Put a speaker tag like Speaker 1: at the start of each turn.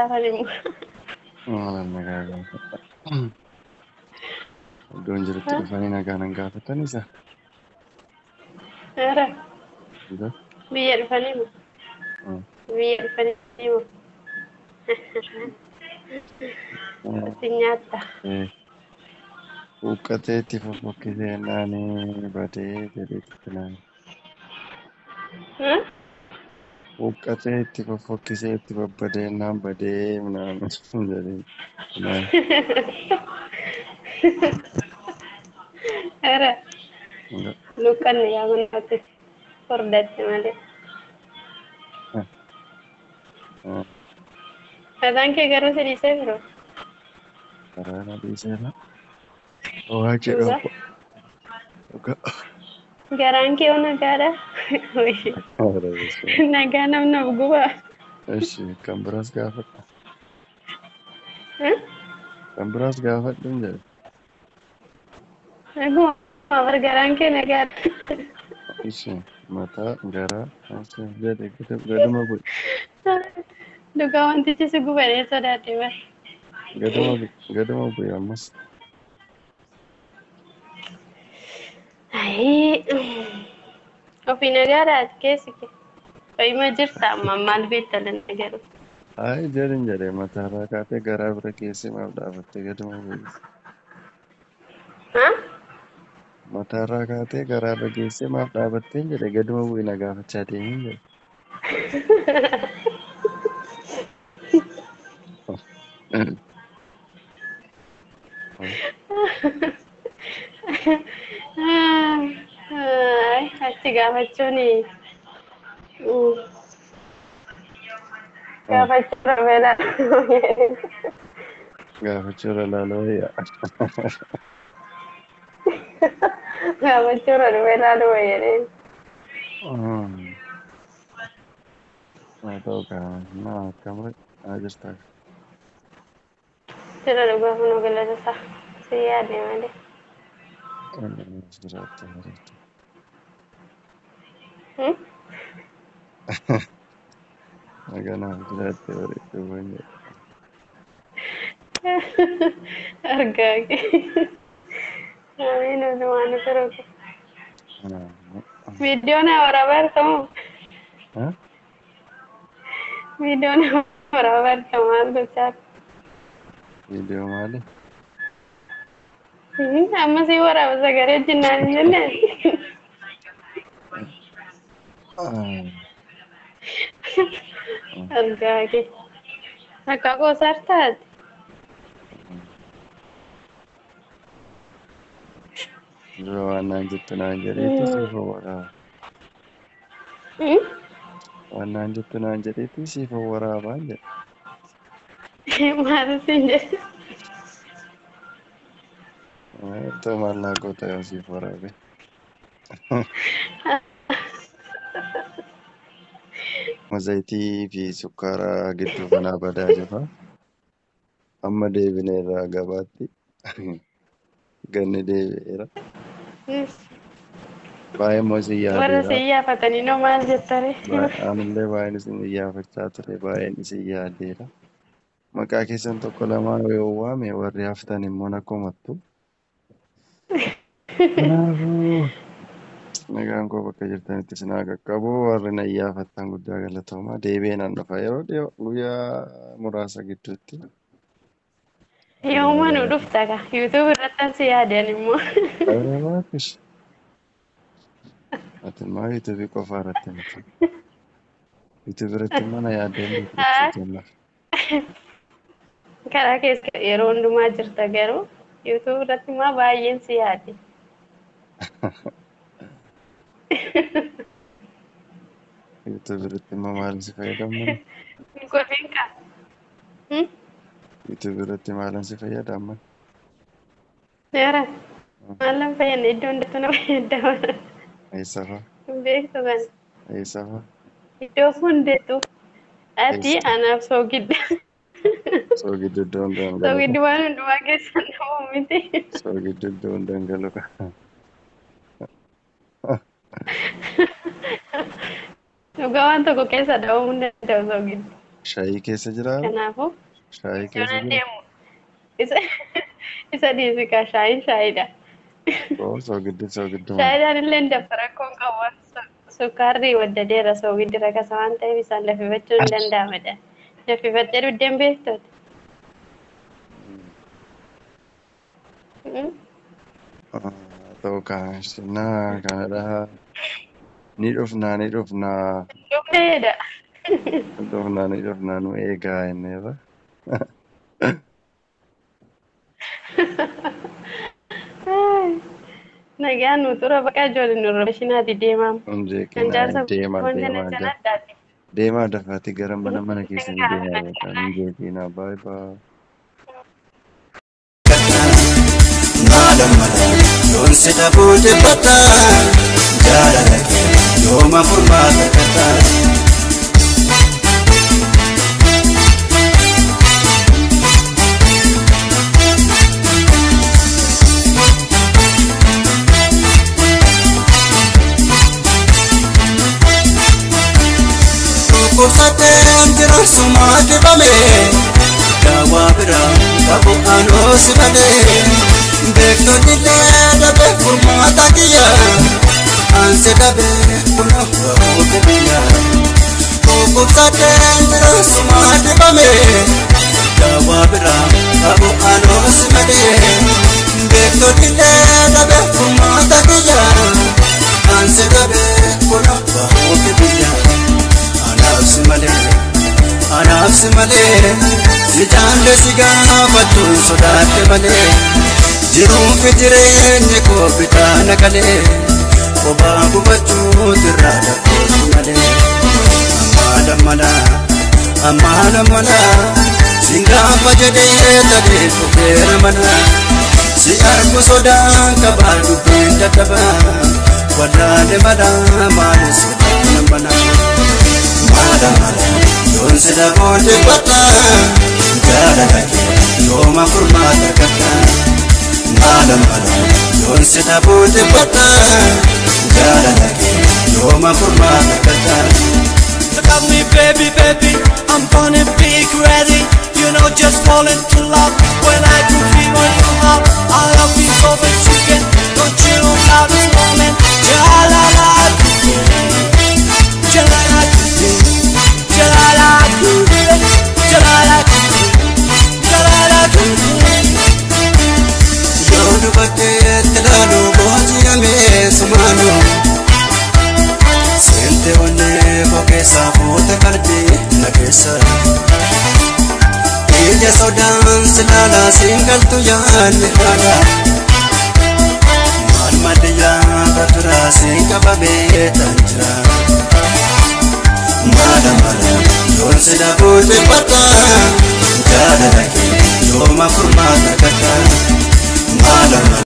Speaker 1: hafan immoo.
Speaker 2: Maal nagaa gaafadha. Iddoon jirutti dhufanii nagaa nan gaafatan isa.
Speaker 1: Ara biyya dhufanii moo? Biyya dhufanii moo? Si nyaatta.
Speaker 2: Huuqqatee itti fofokkisee naanii badee jedhee itti naani. Huuqqatee itti fofokkisee itti babbadee naan badee naan jedhee naani.
Speaker 1: Ara luqqanne yaa kunaatti furdatte malee. Mataan kee garuu si dhiisee biroo?
Speaker 2: Karaa na dhiiseera. Waa jedhu.
Speaker 1: Dhugaa. Garaan kee hoo nagaadha? Nagaa namni of gubaa.
Speaker 2: Eshi kan biraas gaafadhu. Kan biraas gaafadhu hin jedhe.
Speaker 1: Naguma bar garaan kee nagaadha.
Speaker 2: Eshi mataa garaa jedhe gaduma bu'i.
Speaker 1: Dhugaa wantichi si gubadhee sodaate bar.
Speaker 2: Gaduma bu'i ammas.
Speaker 1: Ofii nagaadha ati keessi kee. Fayyuma jirta amma maal beekta lanna garuu.
Speaker 2: Ayi jedhin jedhe mataarraa kaatee garaa bira keessee maaf dhaabattee gaduma bu'i. Mataarraa kaatee garaa bira geessee maaf dhaabattee jedhe gaduma bu'i na gaafachaa deemin jedhe.
Speaker 1: Achi gaafachuun gaafachuu beela.
Speaker 2: Gaafachuu irra laaluu wayya.
Speaker 1: Gaafachuu irra dhufee laaluu wayya.
Speaker 2: Haa ta'u kaa nama akkam haa jirta.
Speaker 1: Jira dhugaa kunoo galata isaa si yaade malee.
Speaker 2: Jiraatte bareeddu. Nagaa jiraatte bareeddu waan jedhe.
Speaker 1: Argaa kee. Amiin odumaan firoo kee. Viidiyoon waraabaa argamu. Viidiyoon waraabaa argamu maal gochaa?
Speaker 2: Viidiyoo maali?
Speaker 1: Amma si waraaba sagalee jinnaan hin jenneen. Argaa kee. Akka qoosaar taate.
Speaker 2: Dura waan naan jettu naan jedheetti siif waraaba. Waan naan jettu naan jedheetti siif waraabaa jedhe.
Speaker 1: Maal siin jedhe?
Speaker 2: Ittoo maal naa goota yoo siif waraabe. Zayitii fi sukkaara gidduu kanaa badaa jira. Amma deebineerra gabaatti. Ganni deebi'eera. Baay'ee immoo isin
Speaker 1: Warra
Speaker 2: yaadeera.
Speaker 1: si iyyaafatanii noo maal jettare?
Speaker 2: Anillee baay'een isin iyyaafachaa ture. Baay'een isin yaadeera. Maqaa keessan tokko lamaan yoo waame warri haftan immoo na komattu. Kanaafuu nagaan koo bakka jirtanitti isin haa qaqqabu. Warri na iyyaafattan guddaa galatooma. Deebi'ee nan dhufa yeroo dhiyoo guyyaa muraasa gidduutti.
Speaker 1: Yooma nu dhufta ka YouTube irratti si yaadan immoo.
Speaker 2: Ore Ati immoo YouTube qofa irratti miti. YouTube irratti immoo na yaaddee hin beektu.
Speaker 1: Karaa keessa yeroo hundumaa jirta garuu YouTube irratti immoo baay'een si yaade.
Speaker 2: YouTube irratti immoo maal si fayyadamna?
Speaker 1: Godhin kaa.
Speaker 2: YouTube irratti maalan si fayyada amma?
Speaker 1: Seera. Maalan fayyadne iddoo hundattuu na fayyadama.
Speaker 2: Eessa fa'a?
Speaker 1: Hin beektu kana.
Speaker 2: Eessa fa'a?
Speaker 1: Iddoo hundattuu. Ati
Speaker 2: Eessa?
Speaker 1: anaaf soogidda.
Speaker 2: Soogiddu iddoo hundaan galu.
Speaker 1: Soogiddi waan hundumaa keessan dhabu miti.
Speaker 2: Soogiddu iddoo hundaan galu.
Speaker 1: Dhugaa waan tokko keessa dhabamuu hin danda'u soogiddi.
Speaker 2: Shaayii keessa jiraa?
Speaker 1: Kanaafuu
Speaker 2: Shaayii keessa
Speaker 1: iddoon
Speaker 2: jira?
Speaker 1: deemu isa isa dhiisi kaa shaayiin shaayiidha.
Speaker 2: Oo soogiddi soogidduma.
Speaker 1: Shaayiidhaan illee danfa rakkoon qabu. Sukkaarri waddadeera soogiddi rakasa waan ta'eef isaan lafifachuu hin danda'amedha. Lafifattee dhuddeen beektoota.
Speaker 2: Ta'u kaashinaa kanadha. Ni dhufnaa ni dhufnaa.
Speaker 1: Dhufneedha.
Speaker 2: Ni dhufnaa ni dhufnaa nu eegaa jenneerra.
Speaker 1: Nagaan nu tura baqa ijoolleen nurra bashinaati deemaa.
Speaker 2: Hin
Speaker 1: Kan
Speaker 2: jeeqinaa
Speaker 1: jaarsa
Speaker 2: deemaa
Speaker 1: wanti
Speaker 2: deemaa
Speaker 1: na
Speaker 2: jira.
Speaker 1: addaati.
Speaker 2: Deemaa dafaati gara mana mana keessanii deemaa yookaan hin jeeqinaa baay'ee baay'ee.
Speaker 3: Maala mala yoon si dhabuu dhibbata jaalala kee yooma furmaata kata. Dhukkubsateen jiraansumaa dibame daawaa biraa qabu anoo si malee beektonni illee dhabe furmaata kiyya ansi dhabe kunoo waa'ee biyya. Dhukkubsateen jiraansumaa dibame daawaa biraa qabu anoo si malee beektonni illee dhabe furmaata kiyya ansi dhabe kunoo waa'ee biyya. Anaaf si malee, anaaf si malee, si jaalle si gaafattuun sodaadhe malee, jiruun fi jireenyi koo bitaa na galee, kophaa gubachuutu irraa dhaqqootu malee. Ammaala mala, ammaala mala, si gaafa jedhee tadee dhufeera mana, si argu sodaan qabaa dubbiin dadhabaa, wallaale mala maali sodaan mana. Mala mala yoon si dhabuu dhibbata jaalala kee yooma furmaata argata. Mala mala yoon si dhabuu dhibbata jaalala kee yooma furmaata argata.
Speaker 4: Look at me, baby, baby, I'm gonna be crazy. You know, just fall into love when I do feel on your heart. I love you so much, you can. Don't you know how this moment? Ja la la, ja la la, ja la la, ja la la, ja la la.
Speaker 3: Yoo dubarteetti ilaalu booji'amee sumaanu seente onnee koo keessaa fuute qalbii na keessa. Ija sodaan si ilaalaa siin galtu yaadni haala. Maal maddi yaada turaa siin qabamee tan jira. Maala mala yoon si dhabuu dhibbata jaalala kee yooma furmaata argata. Maala mala.